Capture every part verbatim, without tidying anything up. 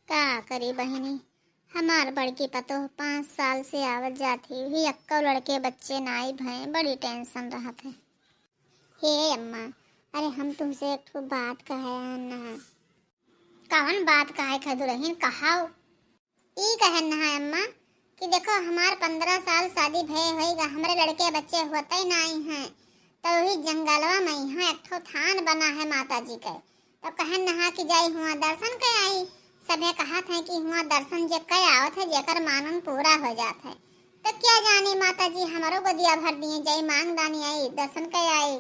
का करी बहिनी, हमार बड़की पतोह पाँच साल से आवत जात ही, भी एक्को लड़के बच्चे नाई भए, बड़ी tension रहत है। हे अम्मा, अरे हम तुमसे एक ठो बात कहे हैं ना। कवन बात कहे ख दुलहिन, कहाओ। ई कहन नहा अम्मा कि देखो, हमार पन्द्रह साल शादी भये होइगा, हमरे लड़के बच्चे होते नाई हैं, तो वही जंगलवा में यहाँ एक ठो थान बना है माता जी के, तो कहन नहा कि जाई हुआ दर्शन के आई। सभे कहत हैं कि हुआ दर्शन जे के आवत है, जेकर मानन पूरा हो जात है, तो क्या जानी माता जी हमरो गोदिया भर दिए, जाई मांग दानी आई, दर्शन के आई।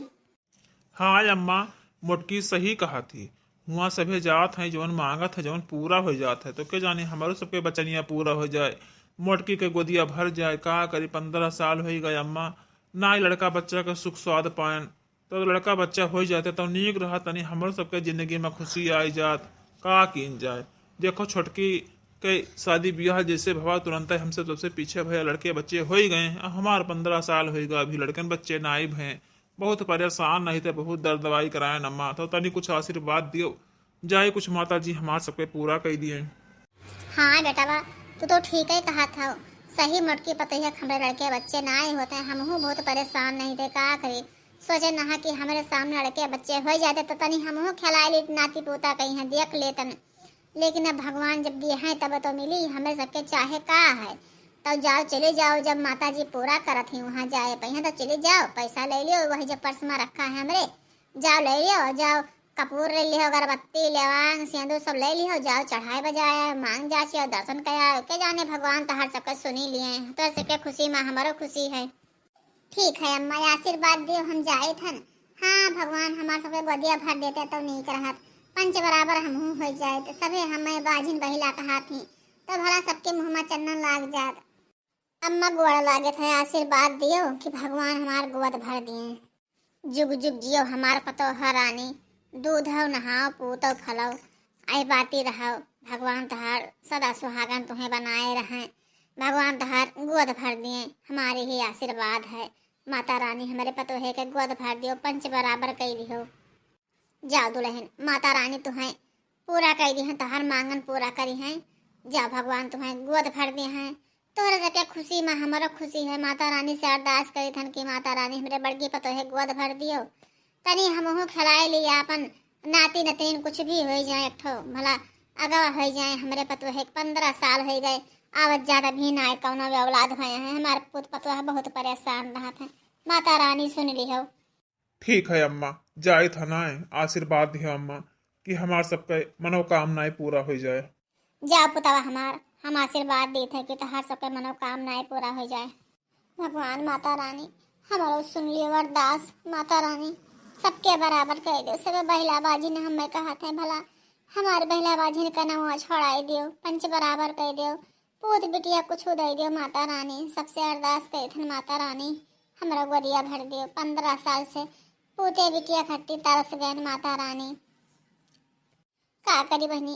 हाँ अम्मा, मोटकी सही कहत ही। हुआँ सभे जात हैं, जवन मांगत है, जवन पूरा हो जात है, तो के जाने हमरो सबके बचनिया पूरा हो जाए, मोटकी के गोदिया भर जाए। का करी, पन्द्रह साल होई गए अम्मा, ना ही लड़का बच्चा के सुख स्वाद पाएन। तो लड़का बच्चा हो जाते तो नीक रहत, तनी हमरो सबके जिंदगी में खुशी आई जात। का कीन जाए, देखो छोटकी के शादी ब्याह जैसे भवा, तुरंत हमसे सबसे पीछे भैया लड़के बच्चे हो ही गए। हमार पन्द्रह साल होई गए, अभी लड़कन बच्चे ना आई भए। बहुत परेशान नहीं थे, बहुत दर्द दवाई कराए अम्मा, तो तनी कुछ आशीर्वाद दियो, जाए कुछ माता जी हमार सबके पूरा कर दिए। हाँ बेटवा, तू तो ठीक ही कहत हौ। सही मोटकी पतोहिया के हमरे लड़के बच्चे नाई होते, हमहू बहुत परेशान नहीं थे, का करी। सोचे नहा कि हमरे सामने लड़के बच्चे हो जाते तो तनी हमहू खिलाए ली, नाती पोता कहीं देख लेतन। लेकिन अब भगवान जब दिए हैं तब तो मिली, हमरे सबके चाहे का है। तब जाओ, चले जाओ, जब माता जी पूरा करत ही वहाँ जाए पइहाँ तो चले जाओ, पैसा ले लियो, वही जब पर्स में रखा है हमरे, जाओ ले लियो, जाओ कपूर ले लियो, अगरबत्ती, लेवांग, सेंदूर सब ले लियो, जाओ चढ़ाए बजाए, मांग जाचियो, दर्शन कराओ, के जाने भगवान तहार सबके सुनी लिए, तो सबके खुशी में हमरो खुशी है। ठीक है अम्मा, आशीर्वाद दियो, हम जाइत हन। हाँ, भगवान हमार सबके गोदिया भर देते तो नीक रहत, पंच बराबर हमहू हो जाए, तो सभे हमें बाझिन बहिला कहात ही, तो भला सबके मुँह में चंदन लाग जात। अम्मा गोड़ लागत है, आशीर्वाद दियो कि भगवान हमार गोद भर दिए। जुग जुग जियो हमार पतोह रानी, दूधौ नहाओ, पूतौ फलौ, आई बाती रहो, भगवान तहार सदा सुहागन तुम्हें बनाए रहें। भगवान तहार गोद भर दिए, हमारे ही आशीर्वाद है। माता रानी हमरे पतोहे के गोद भर दियो, पंच बराबर कई दियो। जाओ दुलहिन, माता रानी तुहें पूरा कई दिहन, तहार मांगन पूरा करी हैं। जाओ भगवान तुहें गोद भर दिए हैं, तोहरे सबके खुशी में हमरो खुशी है। माता रानी से अरदास करी थन कि माता रानी हमरे बड़की पतोहे गोद भर दियो, तनी हमहू खिलाए ली आपन नाती नतीन, कुछ भी हो जाए, एक ठो भला अगवा हो जाए। हमरे पतोहे के पन्द्रह साल हो गए, आवत जात भी ना कौनो औलाद भए हैं। हमारे पूत पतोह बहुत परेशान रहत हैं, माता रानी सुन लिहो। ठीक है अम्मा, जाइत हन, आशीर्वाद दिहो अम्मा कि हमार सबके मनोकामनाएं पूरा हो जाए। जाओ पुतवा हमार, हम आशीर्वाद देत है कि तहार सबके मनोकामनाएं पूरा हो जाए। भगवान माता रानी, हमारो सुन लियो अरदास। माता रानी, सबके बराबर कह दियो, सबे बहिला बाझिन हमें कहत है, भला हमार बहिला बाझिन का नवा छोड़ाई दियो, पंच बराबर कह दियो, पूत बिटिया कुछ दे दियो माता रानी। सबसे अरदास करी थन माता रानी, हमरा गोदिया भर दियो। पन्द्रह साल से पूते बिटिया खातिर तरस गए माता रानी। का करी बहनी,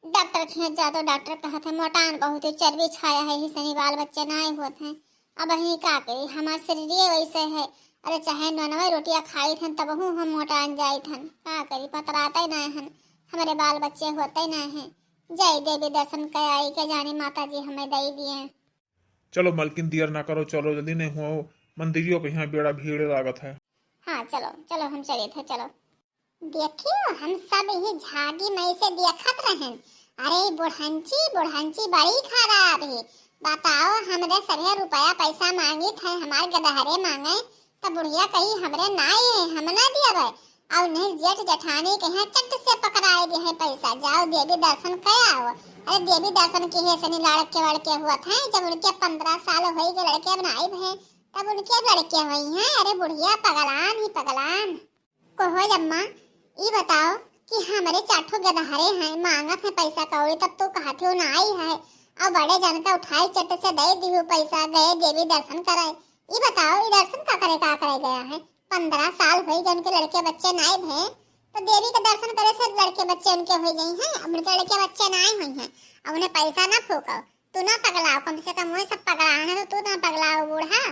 डॉक्टर के यहाँ जा तो डॉक्टर कहत है मोटान बहुत है, चर्बी छाया है, ही सनी बाल बच्चे ना होत हैं। अब बहनी का करी, हमार शरीर वैसे है। अरे चाहे ननवे रोटियां खाई थन तबहू हम मोटान जाई थन। का करी, पतराते ना हन, हमारे बाल बच्चे होते ना हैं। जय देवी दर्शन कराई के जानी माता जी हमें दई दिए। चलो मलकिन, देर ना करो, चलो जल्दी, नहीं हुआ मंदिरियों के यहाँ बेड़ा भीड़ लागत है। हाँ चलो, चलो हम चले थे, चलो। देखियो, हम सब ही झागी में से देखत रहन। अरे बुढ़ंची, बुढ़ंची बड़ी खराब है। बताओ, हमरे सभे रुपया पैसा मांगित है, हमार गदहरे मांगे, त बुढ़िया कही हमरे नाई है, हम ना दियबे। और नहीं जेठ जेठानी के हैं, चट से पकड़ाए दे हैं पैसा, जाओ देवी दर्शन कर आओ। अरे देवी दर्शन के है सनी लड़के वड़के हुआ था, जब उनके पन्द्रह साल हो गए लड़के अब नाई भए, तब उनके अब लड़के हुई हैं। अरे बुढ़िया पगलान ही पगलान। कहो अम्मा, ई बताओ कि हमरे चार ठो गदहरे हैं, मांगत हैं पैसा कौड़ी, तब तू कहत हो नाई है, और बड़े जन का उठाई चट से दे दिहु पैसा, गए देवी दर्शन करे। ई बताओ, ई दर्शन का करे, का करे गया है? पन्द्रह साल होई गए उनके लड़के बच्चे नाई भए, तो देवी के दर्शन करे से लड़के बच्चे उनके हो गई हैं, अब उनके लड़के बच्चे नाई हुई हैं, अब उन्हें पैसा ना फूको, तू ना पगलाओ, कम से कम वो सब पगलाए हैं तो तू ना पगलाओ बूढ़ा।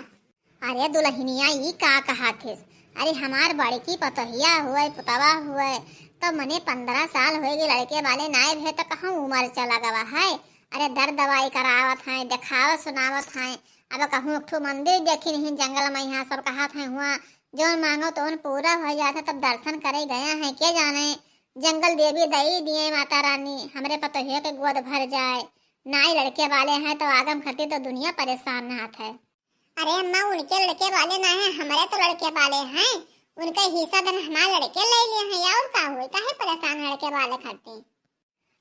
अरे दुलहिनिया, ई का कहा थेस? अरे हमार बड़की पतोहिया हुए, पुतवा हुए, त तो मने पन्द्रह साल होइ गए लड़के वाले नाय भए, तो कहूँ उमर चला गवा है। अरे दर दवाई करावत हैं, देखावत सुनावत हैं। अब कहूँ एक ठो मंदिर देखी नहीं जंगल में, यहाँ सब कहत हैं हुआ जौन मांगो तौन पूरा होइ जात है। तब दर्शन करे गया है, के जाने जंगल देवी दई दिए माता रानी, हमरे पतोहिया के गोद भर जाए। नाई लड़के वाले हैं तो आगम खातिर तो दुनिया परेशान नाथ है। अरे अम्मा, उनके लड़के वाले ना हैं, हमरे तो लड़के वाले हैं। उनका हिस्सा धन हमारे लड़के ले लिए हैं, और का हुई, काहे परेशान लड़के वाले खातिर?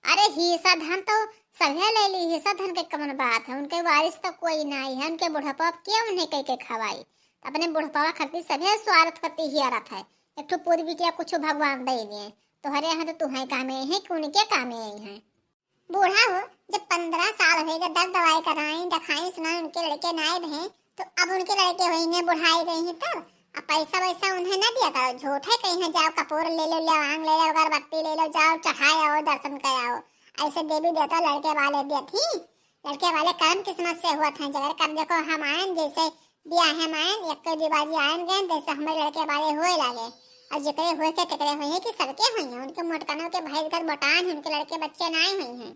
अरे हिस्सा धन तो सभे ले ली, हिस्सा धन के कवन बात है? उनके वारिस तो कोई नाई है, उनके बुढ़ापा अब के उन्हें कह के खवाई? अपने बुढ़ापा खातिर सभे स्वार्थ करती हियारत है। एक ठो पूत बिटिया कुछ भगवान दे दिए, तोहरे यहाँ तो तुहें कामे है कि उनके कामे आई हैं? बूढ़ा हो, जब पन्द्रह साल होइगा, दर दवाई कराई, देखाई सुनाई, उनके लड़के नाय भए, तो अब उनके लड़के होइहैं, बुढ़ाई गई हैं तब। अब पैसा वैसा उन्हें ना दिया करो, झूठे कहीं है, जाओ कपूर ले लो, लवांग ले लो, अगरबत्ती ले लो, जाओ चढ़ाए आओ, दर्शन कर आओ। ऐसे देवी देवता लड़के वाले देत ही, लड़के वाले कर्म किस्मत से हुआ था। जगह कर देखो हम आयन जैसे बियाहे मायन, एक दो बाजी आयन गए, जैसे हमारे लड़के वाले हुए लागे। और जेकरे हुए के तेकरे हुए हैं कि सबके हुए हैं, उनके मोटकनों के भैंस घर मोटान है, उनके लड़के बच्चे नाय हुए हैं।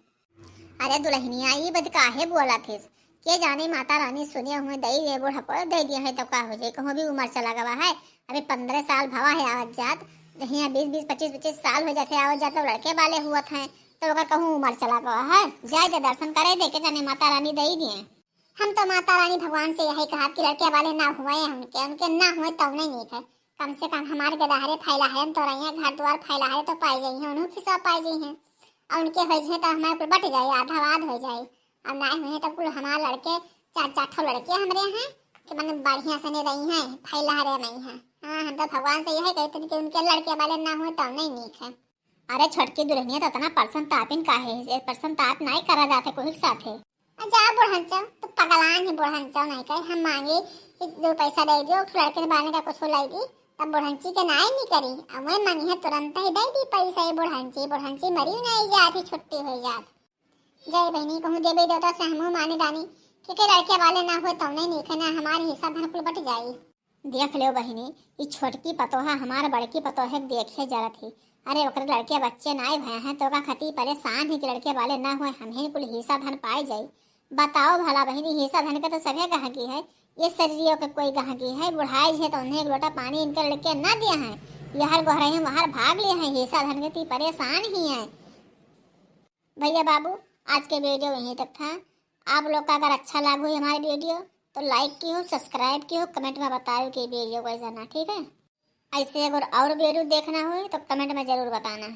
अरे दुल्हनिया, ई बद काहे बोला थिस? के जाने माता रानी सुने हुए दई दे बुढ़ापो दे दिया है तो का हो जाए, कहूँ भी उम्र चला गवा है। अभी पन्द्रह साल भवा है आवत जात, हियाँ बीस बीस पच्चीस पच्चीस साल हो जाते आवत जात, तो लड़के वाले हुआ थे तो ओकर कहूँ उम्र चला गवा है। जाए दे दर्शन करे दे, के जाने माता रानी दई दिए। हम तो माता रानी भगवान से यही कहा कि लड़के वाले ना हुए हैं, उनके उनके ना हुए तब नहीं नीक है। कम से कम हमारे गदहरे फैला है, हम तो रही हैं, घर द्वार फैला है तो पाई जाई हैं, उन्हों की सब पाई जाई हैं। और उनके हो जाए तो हमारे कुल बट जाए, आधा आध हो जाए। और ना हुए तो कुल हमारे लड़के, चार चार ठो लड़के हमरे हैं कि मन बढ़िया से नहीं रही हैं, फैला रहे नहीं हैं। हाँ, हम तो भगवान से यही कहते हैं कि उनके लड़के वाले ना हुए तब नहीं नीक है। अरे छोटकी दुल्हनिया, तो इतना परसन तापिन काहे है? परसन ताप नाई करा जाते कोई के साथे। आ जा बुढ़नचो, तू पगलान ही बुढ़नचो, नहीं कहे हम मांगे कि दो पैसा दे दियो, एक लड़के ने बाने का कुछ लाई दी, तब बुढ़नची के नाई नहीं करी। अब वही मांगी है, तुरंत ही दे दी पैसा। ये बुढ़नची, बुढ़नची मरी नहीं जाती, छुट्टी हो जात। जय बहनी, कहूँ देवी देवता से हमहूँ माने दानी, क्योंकि लड़के वाले ना हुए तो नहीं नीक है ना, हमारे हिस्सा धन कुल बट जाई। देख लो बहिनी, ई छोटकी पतोहा हमार बड़की पतोहे के देखे जरत ही। अरे ओकरे लड़के बच्चे नाय भए हैं तो ओका खती परेशान ही कि लड़के वाले ना हुए, हमहिन कुल हिस्सा धन पाए जाई। बताओ भला बहिनी, हिस्सा धन के तो सभे गहकी है, ये शरीरियों के कोई गहकी है? बुढ़ाई जे तो उन्हें एक लोटा पानी इनके लड़के ना दिए हैं, यहर गोहरे हैं वहर भाग लिए हैं, हिस्सा धन के ती परेशान ही हैं। भैया बाबू, आज के वीडियो यहीं तक था। आप लोग का अगर अच्छा लागू है हमारे वीडियो तो लाइक कियो, सब्सक्राइब कियो, कमेंट में बताओ कि वीडियो कैसा ना, ठीक है? ऐसे अगर और वीडियो देखना हो तो कमेंट में जरूर बताना।